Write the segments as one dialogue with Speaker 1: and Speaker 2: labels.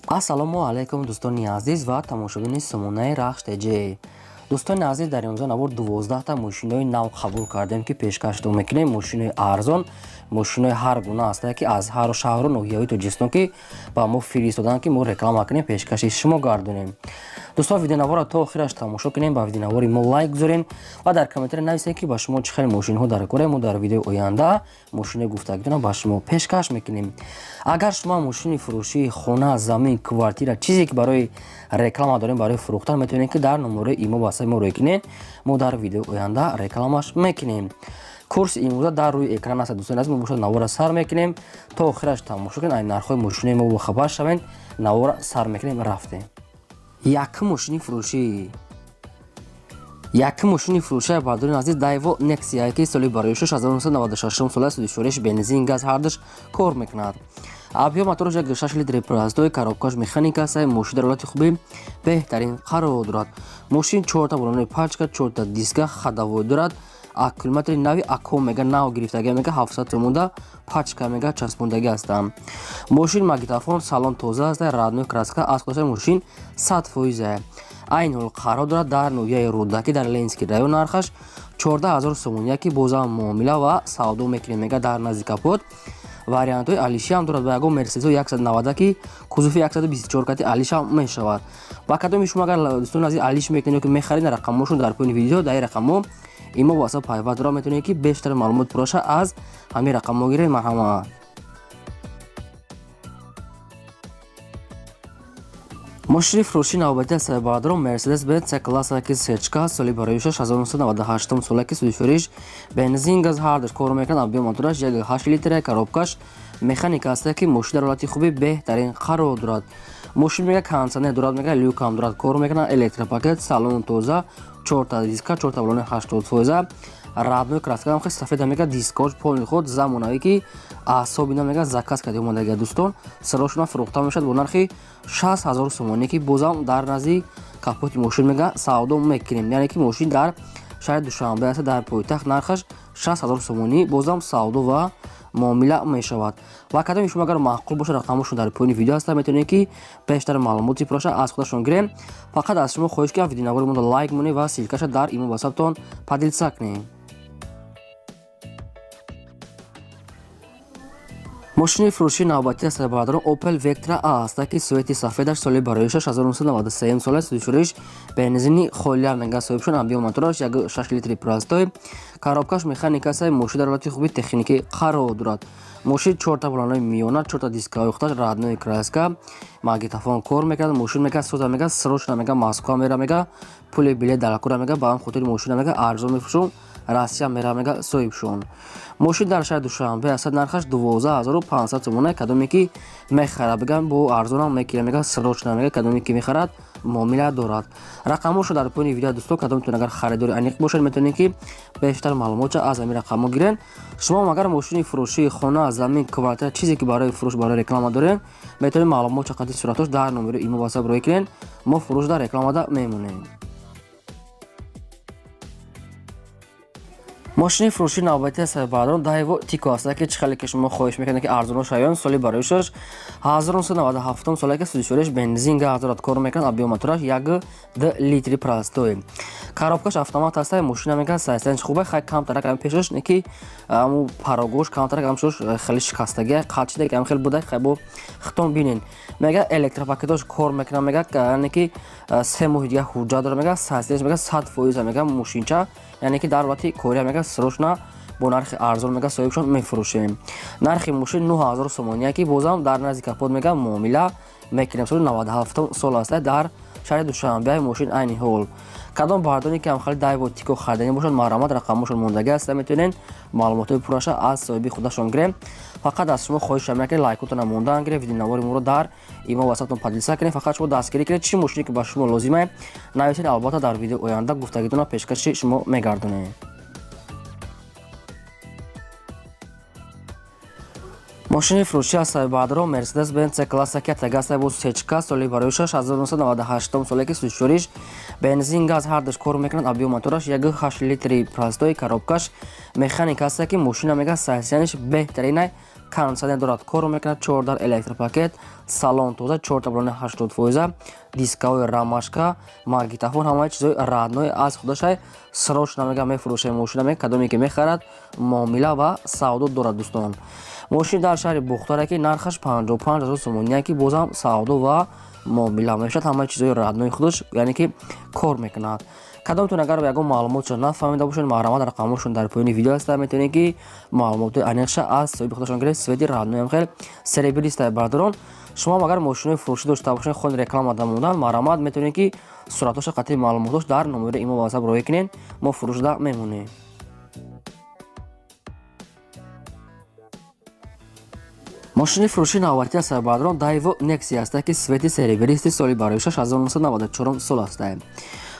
Speaker 1: Ассалому алайкум, дӯстони азиз ва тамошобини сомонаи Рахш ТЖ. Дӯстони азиз, дар имрӯза навор 12та мошинои нав қабул кардем, ки пешкаштон мекунем. Мошинои арзон, мошинои ҳар гуна ҳастае, ки аз ҳар шаҳру ноҳияҳои Тоҷикистон ки ба мо фиристоданд, ки мо реклама кунем, пешкаши шумо гардонем. Дӯстон, видеонаворро то охираш тамошо кунем, ба видеонавори мо лайк гузорем ва дар комментария нависед, ки ба шумо чӣ хел мошинҳо дар кора. Мо дар видеои оянда мошинои гуфтагитонро ба шумо пешкаш мекунем. Агар шумо мошини фурӯшии хона, замин, квартира, чизе ки барои реклама дорем, барои фурӯхтан, метавонед, ки дар номерои имо васаи мо рӯй кунед. Мо дар видеои оянда рекламаш мекунем. Курси имрӯза дар рӯи экран аст. Дӯстони азиз, мо бошад навора сар мекунем, то охираш тамошо кунед, ай нархҳои мошинои мо бохабар шавед. Навора сар мекунем, рафтем. Якум мошини фурӯшӣ, якум мошини фурӯшии, бардорин азиз, Дайво Нексия, ки соли барои 1996 сола, судишориш, бензин, газ ҳардаш кор мекунад. Объём мотораш 1,6 литри простой, коробкаш механика аст. Мошин дар ҳолати хуби беҳтарин қарор дорад. Мошин чорта балонои пачка, чорта диска, ходовой дорад. Аккумулятори нави ако мега, нав гирифтага мега, 700 сомонда пачка мега часпондагӣ ҳастам. Мошин магнитофон, салон тоза аст, родной краска, аз худашаи мошин 100%. Айни ҳол қарор дорад дар ноҳияи Рӯдакӣ, дар Ленинский район. Нархаш 14 000 сомония, ки бозам муомила ва савдо мекунем мега. Дар назди капот вариантҳои алиши ҳам дорад. Ба ягон Мерседесо 190, ки кузови 124 кати алиш ҳам мешавад. Ба кадоми шумо агар, дӯстони азиз, алиш мекунед ё ки мехаред, рақамҳошон дар поёни видео. Дар ин рақамҳо имо васа пайваст дорад, метавонед, ки бештар маълумот пурраша аз ҳамин рақамҳо гиред. Марҳамат. Мошини фурӯшии навбатӣ аз бародарон Мерседес Бенц C класса, ки сечка, соли барои 1998 сола, ки судишориш, бензин, газ ҳардаш кор мекунад. Объём мотораш 1,8 литра, коробкаш механика аст, ки мошин дар ҳолати хуби беҳтарин қарор дорад. Мошин мега кондитсионер дорад, мега люкам дорад, кор мекунад, электропакет, салон тоза, чорта диска, чорта балони 80%, родной краска, хел сафеда мега, дискош полный худ замонавӣ, ки аъсоби мега заказ карда омадага. Дӯстон, сирошона фурӯхта мешавад бо нархи 60 000 сомонӣ, ки бозам дар назди капоти мошин мега савдо мекунем. Яъне ки мошин дар шаҳри Душанбе аст, дар пойтахт, нархаш 60 000 сомонӣ, бозам савдо ва муомила мешавад. Ва кадоми шумо агар маъқул бошад, рақамҳошон дар поёни видео ҳаста, метавонед, ки бештар маълумоти пурраша аз худашон гирем. Фақат аз шумо хоҳиш, ки видеонавори моро лайк монед ва ссылкаша дар имо ватсаптон поделиться кунед. Мошини фурӯшии навбатӣ аст, бародарон, Opel Vectra A аст, ки цвети сафедаш, соли барои 1993 сола, судишориш, бензини холия мега соҳибшон. Объём мотораш 1,6 литри простой, коробкаш механика аст. Мошин дар ҳолати хуби техникӣ қарор дорад. Мошин чорта балонои миёна, чорта дискаҳои худаш, родной краска, магнитофон кор мекунад. Мошин мега соза мега, срочно мега Москва мера мега, пули билет дар кора мега, ба ҳам хотири мошина мега арзон мефурӯшум, Россия мера мега соҳибшон. Мошин дар шаҳри Душанбе аст, нархаш 12 500 сомона. Кадоме ки мехарад, бигам, бо арзонам мекира мега, срочно мега. Кадоме ки мехарад, муомила дорад. Рақамҳошо дар поёни видео. Дӯстон, кадомтон агар харидори аниқ бошад, метавонед, ки бештар маълумотша аз ҳамин рақамҳо гирен. Шумо агар мошини фурӯшии хона, замин, квартира, чизе ки барои фурӯш, барои реклама дорем, метавонед маълумотша қати суратош дар номери имо ватсап рӯй кунед. Мо фурӯш дар рекламада мемонем. Мошини фурӯшии навбатӣ аст, бародарон, Дайво Тико аст, ки чӣ хеле ки шумо хоҳиш мекунед, ки арзонро шавён. Соли барои 1997 сола, ки судишориш, бензин, газ дорад, кор мекунад. Объём мотораш 1,2 литри простой, коробкаш автомат аст. Мошина мега состояниш хубе, хай камтарак ам пешаш не ки аму парогош камтарак амшош хеле шикастагия, қатшида ам хел буда, хай бо хитон бинен мега. Электропакетош кор мекунад мега, яъне ки 3 моҳи дига ҳуҷҷат дорад мега. Состояниш мега 100% мега мошинча, яъне ки дар ҳолати кория мега, срочно бо нархи арзон мега соҳибшон мефурӯшем. Нархи мошин 9000 сомония, ки бозам дар назди капот мега муомила мекунем. Соли 97 сол аст, дар шаҳри Душанбе мошин айни ҳол. Кадом бардоне ки ҳамхали Дайво Тико хариданӣ бошад, марҳамат, рақамҳошон мондагӣ аст, метавонед маълумотҳои пурраша аз соҳиби худашон гирем. Фақат аз шумо хоҳиш мекунем, лайкотона мондан гирем, видеонавори моро дар имо ватсаптон поделиться кунем. Фақат шумо дастгирӣ кунед. Чӣ мошине ки ба шумо лозима, нависед, албатта дар видеои оянда гуфтагитона пешкаши шумо мегардонем. Мошини фурӯшӣ аз баъдро Мерседес Бенц C класса, ки атагаста бо сечка, соли барои 1998 соле, ки сӯзишвориш, бензин, газ ҳардаш кор мекунад. Объём мотораш 1,8 литри простой, коробкаш механика аст, ки мошина мега состояниш беҳтаринай. Кондиционер дорад, кор мекунад, 4 дар электропакет, салон тоза, 4 таблони 80%, дискаҳои рамашка, магнитофон, ҳамаи чизҳои родной аз худашай. Срочно мега мефурӯшем мошина, мега кадоме ки мехарад, муомила ва савдо дорад, дӯстон. Мошин дар шаҳри Бухтаре, ки нархаш 55 000 сомония, ки бозам савдо ва муомила мешавад. Ҳамаи чизҳои родной худаш, яъне ки кор мекунад. Кадомтон агар ягон маълумотшо нафаҳмида бошед, марҳамат, рақамҳошон дар поёни видео ҳаста, метавонед ки маълумотҳои аниқша аз соҳиби худашон гиред. Цвет и родной ам хел серебристый. Бардорон, шумо агар мошинои фурӯшӣ дошта бошед, хон реклама дамодан, марҳамат, метавонед ки суратҳоша қатъи маълумотош дар номери имо ватсап роҳӣ кунед, мо фурӯшда мемонем. Мошини фурӯши навбатӣ аст, бародарон, Дайво Некси ҳаста, ки цвет и серебристый, соли барои 1994 сол ҳаста.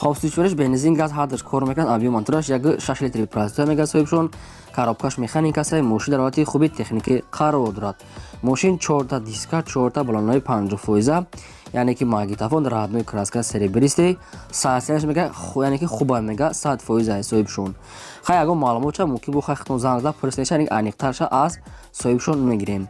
Speaker 1: Хоб, сӯзишвориш бензин, газ ҳардаш кор мекунад, объём мотораш 1,6 литри простой мега соҳибшон, коробкаш механика аст, мошин дар ҳолати хуби техникӣ қарор дорад. Мошин чорта диска, чорта балонҳои 50%, яъне ки магнитофон, родной краска серебристый, состояние ш мега, яъне ки хуба мега, 100% соҳибшон. Хай, ягон маълумотша мумкин бу, хай хитон занг зада пурсидаша, яъне аниқтарша аз соҳибшон мегирем.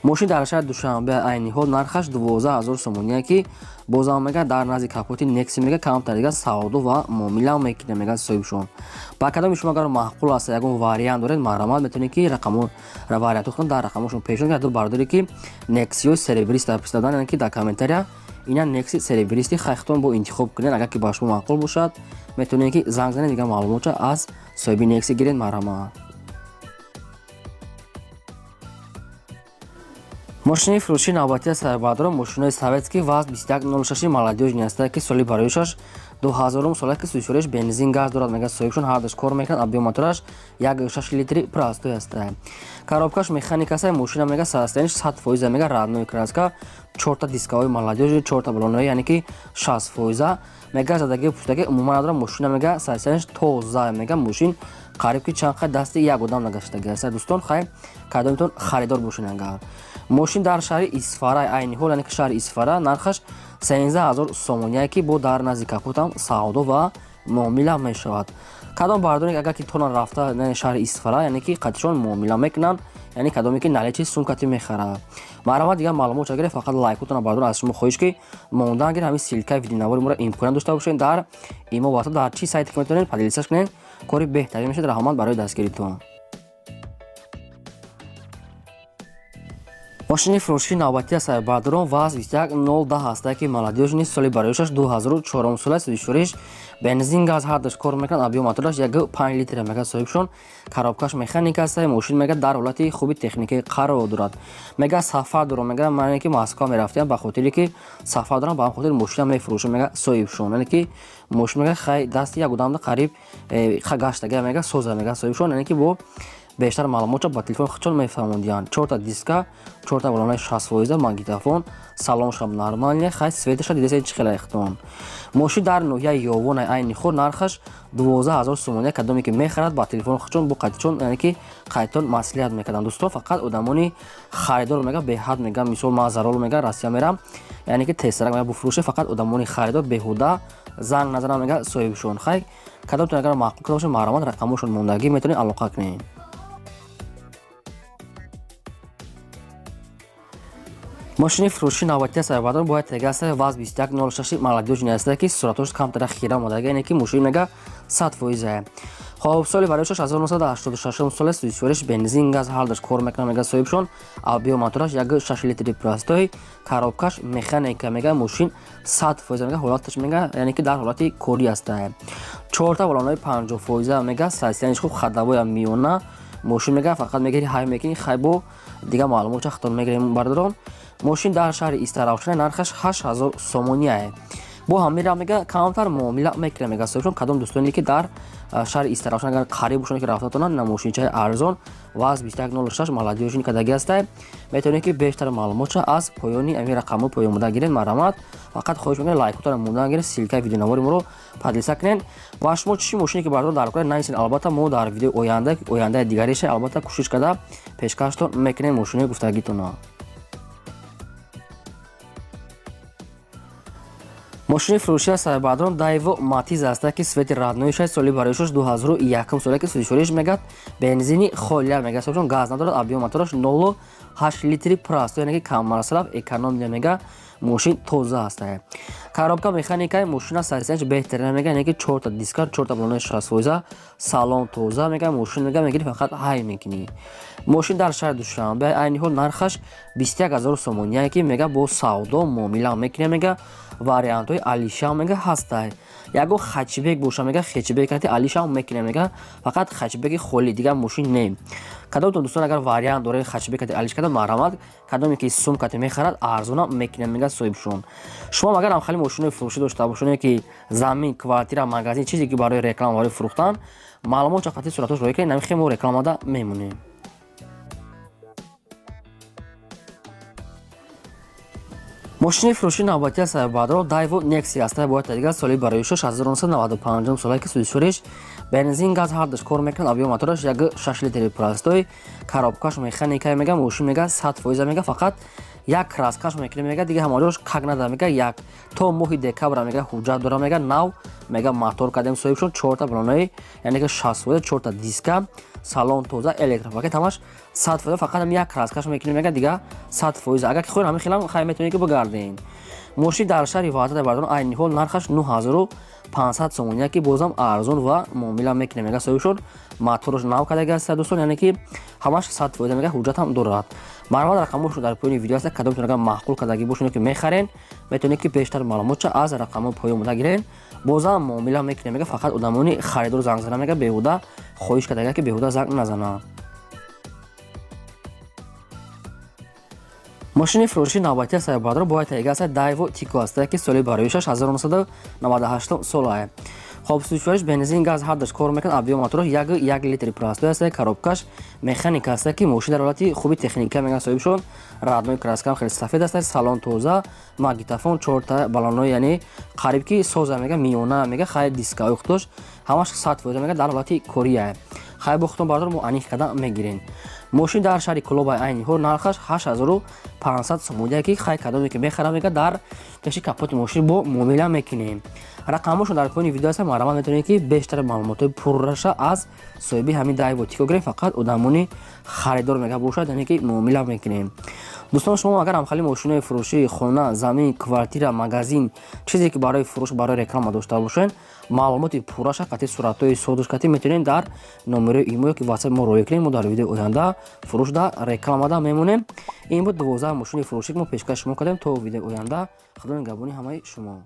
Speaker 1: Мошин дар шаҳри Душанбе, айни ҳол нархаш 12 000 сомония, ки бозам мега дар назди капоти Некси мега камтар дига савдо ва муомила мекунем, мега соҳибшон. Ба кадоми шумо агар маъқул аст, ягон вариант доред, марҳамат, метавонед ки рақамо вариантҳо дар рақамошон пешон ду бардоре ки Нексиҳои серебристый пурсидадан, яъне ки дар комментария ина Некси серебристый, хайхтон бо интихоб кунед. Агар ки ба шумо маъқул бошад, метавонед ки занг занед, дигар маълумотша аз соҳиби Некси гиред, марҳамат. Мошини фурӯши навбатӣ аст, бардорон, мошинои советский ВАЗ 2106 молодёжный ҳаста, ки соли бароишаш 2000 сола, ки сӯзишвориш бензин, газ дорад, мега соҳибшон, ҳардаш кор мекунад, объём мотораш 1,6 литри простой ҳаста, коробкаш механика аста. Мошина мега состояние ш 100%, мега родной краска, чорта дискаҳои молодёжный, чорта балонҳои, яъне ки 60%, мега задаги пуштаги умуман надорад. Мошина мега состояние ш тоза, мега мошин қариб ки чанд хай дасти як одам нагаштаги аста, дӯстон. Хай, кадомитон харидор бошед, агар мошин дар шаҳри Исфара, айни ҳол, яъне ки шаҳри Исфара, нархаш 13 000 сомония, ки бо дар назди капотам савдо ва муомила мешавад. Кадом бардоре агар ки тонан рафта шаҳри Исфара, яъне ки қатишон муомила мекунанд, яъне кадоме ки наличный сумкати мехарад, марҳамат, дигар маълумот ча гиред. Фақат лайкотона, бардор, аз шумо хоҳиш ки мондан гиред, ҳамин ссылка и видеонавори моро имконият дошта бошед дар имо ватсап, дар чӣ сайте ки метавонед поделиться ш кунед, кори беҳтарин мешавад. Раҳмат барои дастгиритон. Мошини фурӯшии навбатӣ аст, бардорон, ВАЗ 21010 ҳаста, ки молодёжный, соли бароишаш 2004 сола, сӯзишвориш бензин, газ ҳардаш кор мекунад, объём мотораш 1,5 литр мега соҳибшон, коробкаш механика аст. Мошин мега дар ҳолати хуби техникӣ қарор дорад. Мега сафар дорам, мега ман ки Москва мерафтиам, ба хотире ки сафар дорам, ба ҳам хотир мошина мефурӯшам, мега соҳибшон. Яъне ки мошин мега хай дасти як одамда қариб гаштага, мега соза, мега соҳибшон, яъне ки бо бештар маълумотро ба телефони худшон мефаҳмондиҳанд. Чорта диска, чорта балонаи 60%, магнитофон, салоншам нормальный. Хай, цвет аша дидесед чӣ хеле ихтон. Мошин дар ноҳияи Ёвон, айни худ нархаш 12 000 сомония, кадоме ки мехарад, ба телефони худшон бо қатичон, яъне ки қайтон маслиҳат мекарданд. Дӯстон, фақат одамони харидор, мега беҳад, мега мисол ман зарол, мега Россия мерам, яъне ки тезтарак мега буфурӯше. Фақат одамони харидор беҳуда занг назананд, мега соҳибшон. Хай, кадомтон агар маъқул карда бошед, марҳамат, рақамҳошон мондагӣ, метавонед алоқа кунед. Мошини фурӯши навбатӣ аст, бардор, бояд тега аст, ВАЗ 2106 молодёжный аст, ки суратҳош камтара хира омадага, яъне ки мошин мега 100%. Хоб, соли бароишаш 1986 сола, сӯзишвориш бензин, газ ҳардаш кор мекунад, мега соҳибшон, объём мотораш 1,6 литри простой, коробкаш механика, мега мошин 100%, мега ҳолаташ мега, яъне ки дар ҳолати корӣ аст, чорта балонҳои 50%, мега состояние ш хуб, ходовой я миёна. Мошин мега фақат мегири ҳай мекунӣ. Хай, бо дигар маълумот чахтон мегирем, бардорон. Мошин дар шаҳри Истаравшана, нархаш 8000 сомония, бо ҳамира мега камтар муомила мекунад, мега соҳибшон. Кадом дӯстоне ки дар шаҳри Истаравшан агар қариб бошанд, ки рафтатонанд, на мошинчаи арзон ВАЗ 2106 молодёжный кадаги ҳастай, метавонед ки бештар маълумотша аз поёни ами рақамҳои поён буда гиред. Марҳамат, фақат хоҳиш мекунед, лайкотара мондан гиред, ссылка и видеонавори моро поделиться кунед ва шумо чӣ мошине ки бардор дар кора нависед, албатта мо дар видеои оянда, ояндаи дигариша, албатта кӯшиш карда пешкаштон мекунем мошинои гуфтагитона. Мошини фурӯши аст баъдрон Дайво Матиз аста, ки цвети родной шай, соли бароишош 2001 сола, ки сӯзишвориш мегад бензини холия мега, чун газ надорад. Объём мотораш 0,8 литри просто, яъне ки каммасраф, экономия мега, мошин тоза аст. Коробка механикаи, мошина сарсианч беҳтарина мега, яъне ки чорта диска, чорта балонаи 60%, салон тоза мега, мошин мега мегири, фақат ҳай мекунӣ. Мошин дар шаҳри Душанбе, айни ҳол нархаш 21 ҳазору сомонӣ, яъне ки мега бо савдо муомила мекунем мега, вариантҳои алишам мега ҳастай. Ягон хэтчбек боша мега, хэтчбек кати алишам мекунем мега, фақат хэтчбеки холӣ, дигар мошин не. Кадомтон дӯстон агар вариант доред хэтчбек кати алиш карда, марҳамат. Кадоме ки сум кати мехарад, арзона мекунем мега соҳибшон. Шумо агар ҳам хеле мошинои фурӯшӣ дошта бошед, ки замин, квартира, магазин, чизе ки барои реклама, барои фурӯхтан, маълумот чақати суратош роя кунед, нами хемо рекламада мемонем. Мошини фурӯши навбатӣ аст баъдро Дайво Некси аст, бояд дигар соли барои 1995 сола, ки сӯзишвориш бензин, газ ҳардаш кор мекунад. Объём мотораш 1,6 литри простой, коробкаш механика мега, мошин мега 100% мега, фақат як краскаш мекунем мега, дига ҳамаҷош как нада мега, як то моҳи декабра мега ҳуҷҷат дора мега, нав мега мотор кардем соҳибшон, чорта балонаи, яъне ки 60%, чорта диска, салон тоза, электропакет ҳамаш 100%, фақат ҳам як краскаш мекунем мега, дига 100%. Агар ки хоҳед, ҳамин хелам хай метавонед ки бигарден. Мошин дар шаҳри Ваҳдат бардорон, айни ҳол нархаш 9500 сомонӣ, ки бозам арзон ва муомила мекунем мега соҳибшон, мотораш нав кардаги аст дӯстон, яъне ки ҳамаш 100% мега, ҳуҷҷатам дорад. Марҳамат, рақамҳошо дар поёни видео аст. Кадомтон агар маъқул кардагӣ бошед, ки мехарен, метавонед ки бештар маълумотча аз рақамҳои поён буда гирен. Бозам муомила мекунем мега, фақат одамони харидор занг зана мега, беҳуда хоҳиш кардага ки беҳуда занг назанад. Мошини фурӯши навбатӣ аст баъдро бояд таига аст Дайво Тико аст, ки соли бароишаш 1998 сола. Хоб, сӯзишвориш бензин, газ ҳардаш кор мекунад. Объём мотораш 1,1 литри простой аст, коробкаш механика аст, ки мошин дар ҳолати хуби техника мегӯяд соҳибшон, родной краскам хеле сафед аст, салон тоза, магнитофон, чорта балонои, яъне қариб ки соза мега, миёна мега, хай дискаҳои худош ҳамаш 100% мега, дар ҳолати кория. Хай бо худтон бардор, мо аниқ карда мегирем. Мошин дар шаҳри Кулоба, айни ҳол нархаш 8500 сомонӣ, ки хай кадоме ки мехарам мега, дар пеши капоти мошин бо муомила мекунем. Рақамҳошон дар поёни видео аст. Марҳамат, метавонед ки бештар маълумотҳои пурраша аз соҳиби ҳамин Дайво Тико гирем, фақат одамони харидор мега бошад, яъне ки муомила мекунем. Дӯстон, шумо агар ҳамхели мошинои фурӯшии хона, замин, квартира, магазин, чизе ки барои фурӯш, барои реклама дошта бошед, маълумоти пурраша қати суратҳои содуш кати метавонед дар номерои имо ё ки ватсап мо роя кунем. Мо дар видеои оянда фурӯшда рекламада мемонем. Ин буд 12 мошини фурӯшӣ, ки мо пешкаш шумо кардем. То видеои оянда, худо нигаҳбони ҳамаи шумо.